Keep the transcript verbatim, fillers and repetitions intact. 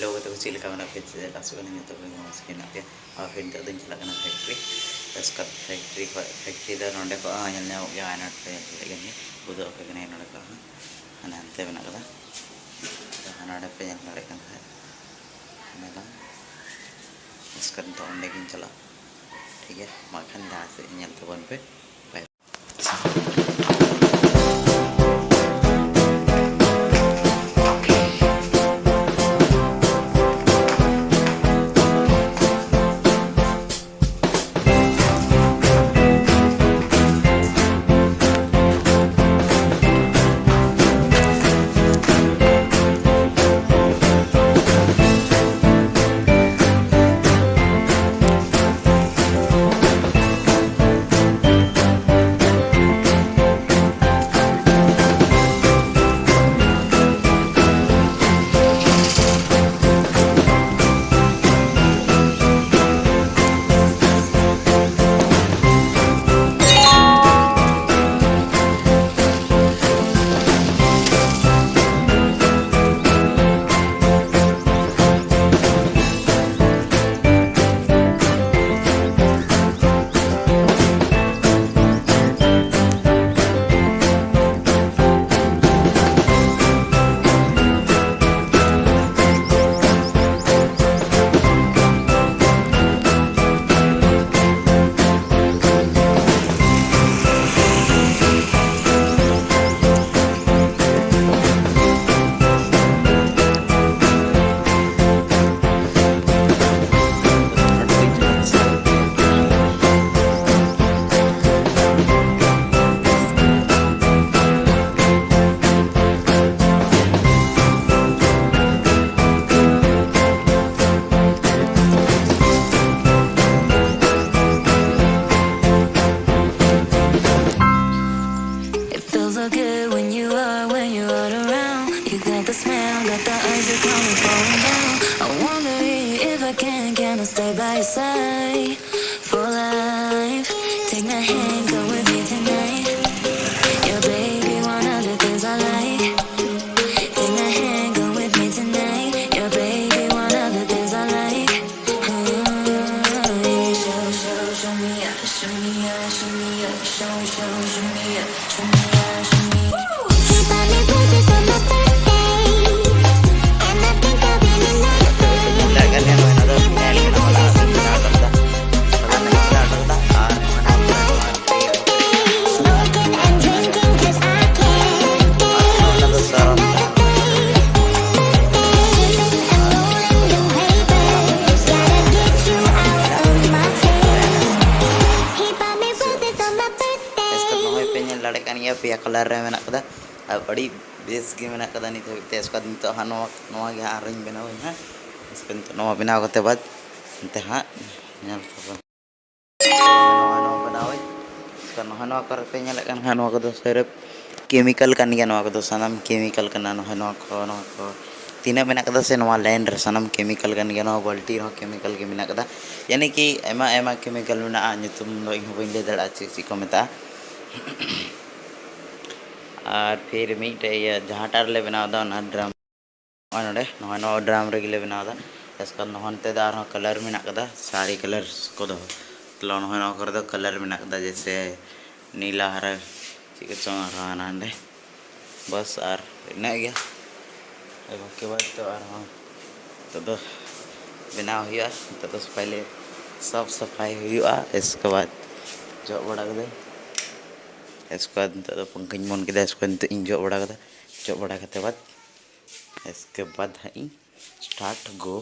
Hello ᱜᱟᱛᱮ ᱠᱚ, ᱪᱮᱫ ᱞᱮᱠᱟ ᱢᱮᱱᱟᱜ ᱯᱮᱭᱟ? ᱪᱮᱫ ᱞᱮᱠᱟ? ᱟᱥᱚᱜ ᱠᱟᱹᱱᱟᱹᱧ ᱡᱚᱛᱚ ᱠᱚᱜᱮ ᱢᱚᱡᱽ ᱜᱮ ᱢᱮᱱᱟᱜ ᱯᱮᱭᱟ᱾ ᱟᱨ ᱯᱷᱤᱨ ᱱᱤᱛᱚᱜ ᱫᱚᱧ ᱪᱟᱞᱟᱜ ᱠᱟᱱᱟ ᱯᱷᱮᱠᱴᱨᱤ᱾ ᱵᱟᱥ ᱠᱟᱛᱮ ᱯᱷᱮᱠᱴᱨᱤ ᱠᱷᱚᱱ, ᱯᱷᱮᱠᱴᱨᱤ ᱫᱚ ᱱᱚᱸᱰᱮ ᱠᱷᱚᱱ ᱧᱮᱞ ᱧᱟᱢᱚᱜ ᱜᱮᱭᱟ, ᱟᱭᱱᱚᱰ ᱯᱮ ᱧᱮᱞ ᱫᱟᱲᱮᱭᱟᱜ ᱠᱟᱱ ᱜᱮᱭᱟ, ᱩᱫᱩᱜ ᱟᱯᱮ ᱠᱟᱹᱱᱟᱹᱧ ᱱᱚᱸᱰᱮ ᱠᱷᱚᱱ ᱦᱚᱸ᱾ ᱦᱟᱱᱮ ᱦᱟᱱᱛᱮ ᱢᱮᱱᱟᱜ ᱠᱟᱫᱟ, ᱟᱫᱚ ᱦᱟᱱᱟ ᱱᱚᱸᱰᱮ ᱯᱮ ᱧᱮᱞ ᱫᱟᱲᱮᱭᱟᱜ ᱠᱟᱱ ᱠᱷᱟᱡ ᱚᱸᱰᱮ ᱫᱚ᱾ ᱵᱟᱥ ᱠᱟᱛᱮ ᱱᱤᱛᱚᱜ ᱚᱸᱰᱮ ᱜᱤᱧ ᱪᱟᱞᱟᱜᱼᱟ᱾ ᱴᱷᱤᱠ ᱜᱮᱭᱟ, ᱢᱟ ᱠᱷᱟᱱ ᱡᱟᱦᱟᱸ ᱥᱮᱫ ᱧᱮᱞ ᱛᱟᱵᱚᱱ ᱯᱮ᱾ ᱵᱟᱭ᱾ It feels so good when you are, when you are around. You got the smell, got the eyes that got me falling down. I wonder if I can, can I stay by your side for life? Take my hand, go with me tonight. Yeah, baby, one of the things I like. Take my hand, go with me tonight. Yeah, baby, ᱯᱮᱭᱟ colour ᱨᱮ ᱢᱮᱱᱟᱜ ᱠᱟᱫᱟ᱾ ᱟᱨ ᱟᱹᱰᱤ ᱵᱮᱥ ᱜᱮ ᱢᱮᱱᱟᱜ ᱠᱟᱫᱟ ᱱᱤᱛ ᱦᱟᱹᱵᱤᱡ ᱛᱮ᱾ ᱮᱥᱠᱟᱨ ᱱᱤᱛᱚᱜ ᱦᱟᱸᱜ ᱱᱚᱣᱟ ᱱᱚᱣᱟ ᱜᱮ ᱦᱟᱸᱜ ᱟᱨᱚᱧ ᱵᱮᱱᱟᱣᱟᱹᱧ ᱦᱟᱸᱜ᱾ ᱮᱥᱠᱟᱨ ᱱᱤᱛᱚᱜ ᱱᱚᱣᱟ ᱵᱮᱱᱟᱣ ᱠᱟᱛᱮ ᱵᱟᱫ ᱱᱚᱛᱮ ᱦᱟᱸᱜ ᱧᱮᱞ ᱛᱟᱵᱚᱱ᱾ ᱱᱚᱣᱟ ᱱᱚᱣᱟ ᱵᱮᱱᱟᱣᱟᱹᱧ᱾ ᱮᱥᱠᱟᱨ ᱱᱚᱣᱟ ᱱᱚᱣᱟ ᱠᱚᱨᱮ ᱯᱮ ᱧᱮᱞᱮᱫ ᱠᱟᱱ ᱠᱷᱟᱱ ᱱᱚᱣᱟ ᱠᱚᱫᱚ ᱥᱤᱨᱯ ᱠᱮᱢᱤᱠᱟᱞ ᱠᱟᱱ ᱜᱮᱭᱟ᱾ ᱱᱚᱣᱟ ᱠᱚᱫᱚ ᱥᱟᱱᱟᱢ ᱠᱮᱢᱤᱠᱟᱞ ᱠᱟᱱᱟ᱾ ᱱᱚᱣᱟ ᱱᱚᱣᱟ ᱠᱚ ᱱᱚᱣᱟ ᱠᱚ ᱛᱤᱱᱟᱹᱜ ᱢᱮᱱᱟᱜ ᱠᱟᱫᱟ ᱥᱮ ᱱᱚᱣᱟ ᱞᱟᱭᱤᱱ ᱨᱮ ᱥᱟᱱᱟᱢ ᱠᱮᱢᱤᱠᱟᱞ ᱠᱟᱱ ᱜᱮᱭᱟ᱾ ᱱᱚᱣᱟ ᱵᱟᱹᱞᱴᱤ ᱨᱮᱦᱚᱸ ᱠᱮᱢᱤᱠᱟᱞ ᱜᱮ ᱢᱮᱱᱟᱜ ᱠᱟᱫᱟ᱾ ᱭᱟᱱᱤ ᱠᱤ ᱟᱭᱢᱟ ᱟᱭᱢᱟ ᱠᱮᱢᱤᱠᱟᱞ ᱢᱮᱱᱟᱜᱼᱟ, ᱧᱩᱛᱩᱢ ᱫᱚ ᱤᱧ ᱦᱚᱸ ᱵᱟᱹᱧ ᱞᱟᱹᱭ ᱫᱟᱲᱮᱭᱟᱜᱼᱟ ᱪᱮᱫ ᱪᱮᱫ ᱠᱚ ᱢᱮᱛᱟᱜᱼᱟ᱾ ᱟᱨ ᱯᱷᱤᱨ ᱢᱤᱫᱴᱮᱡ ᱤᱭᱟᱹ ᱡᱟᱦᱟᱸᱴᱟᱜ ᱨᱮᱞᱮ ᱵᱮᱱᱟᱣ ᱮᱫᱟ ᱚᱱᱟ ᱰᱨᱟᱢ, ᱱᱚᱜᱼᱚᱭ ᱱᱚᱰᱮ ᱱᱚᱜᱼᱚᱭ ᱱᱚᱣᱟ ᱰᱨᱟᱢ ᱨᱮᱜᱮ ᱞᱮ ᱵᱮᱱᱟᱣ ᱮᱫᱟ᱾ ᱮᱥᱠᱟᱨ ᱱᱚᱜᱼᱚᱭ ᱱᱚᱛᱮ ᱫᱚ ᱟᱨᱦᱚᱸ ᱠᱟᱞᱟᱨ ᱢᱮᱱᱟᱜ ᱠᱟᱫᱟ, ᱥᱟᱨᱤ ᱠᱟᱞᱟᱨ ᱠᱚᱫᱚ᱾ ᱛᱟᱦᱞᱮ ᱱᱚᱜᱼᱚᱭ ᱱᱚᱣᱟ ᱠᱚᱨᱮ ᱫᱚ ᱠᱟᱞᱟᱨ ᱢᱮᱱᱟᱜ ᱠᱟᱫᱟ, ᱡᱮᱭᱥᱮ ᱱᱤᱞᱟ, ᱦᱟᱨᱟ, ᱪᱮᱫ ᱠᱚᱪᱚᱝ ᱟᱨᱦᱚᱸ ᱦᱟᱱᱟ ᱱᱟᱰᱮ᱾ ᱵᱟᱥ ᱟᱨ ᱤᱱᱟᱹᱜ ᱜᱮ᱾ ᱟᱨ ᱵᱟᱠᱤ ᱵᱟᱫᱽ ᱫᱚ ᱟᱨᱦᱚᱸ ᱱᱤᱛᱚᱜ ᱫᱚ ᱵᱮᱱᱟᱣ ᱦᱩᱭᱩᱜᱼᱟ᱾ ᱱᱤᱛᱚᱜ ᱫᱚ ᱯᱟᱭᱞᱮ ᱥᱟᱯᱷ ᱥᱟᱯᱷᱟᱭ ᱦᱩᱭᱩᱜᱼᱟ, ᱮᱥᱠᱮ ᱵᱟᱫᱽ ᱡᱚᱜ ᱵᱟᱲᱟ ᱠᱟᱛᱮ, ᱮᱥᱠᱮ ᱵᱟᱫᱽ ᱱᱤᱛᱚᱜ ᱫᱚ ᱯᱚᱝᱠᱷᱟᱧ ᱵᱚᱱ ᱠᱮᱫᱟ, ᱮᱥᱠᱮ ᱵᱟᱫᱽ ᱱᱤᱛᱚᱜ ᱤᱧ ᱡᱚᱜ ᱵᱟᱲᱟ ᱠᱟᱫᱟ᱾ ᱡᱚᱜ ᱵᱟᱲᱟ ᱠᱟᱛᱮ ᱵᱟᱫᱽ ᱮᱥᱠᱮ ᱵᱟᱫᱽ ᱦᱟᱸᱜ ᱤᱧ start go᱾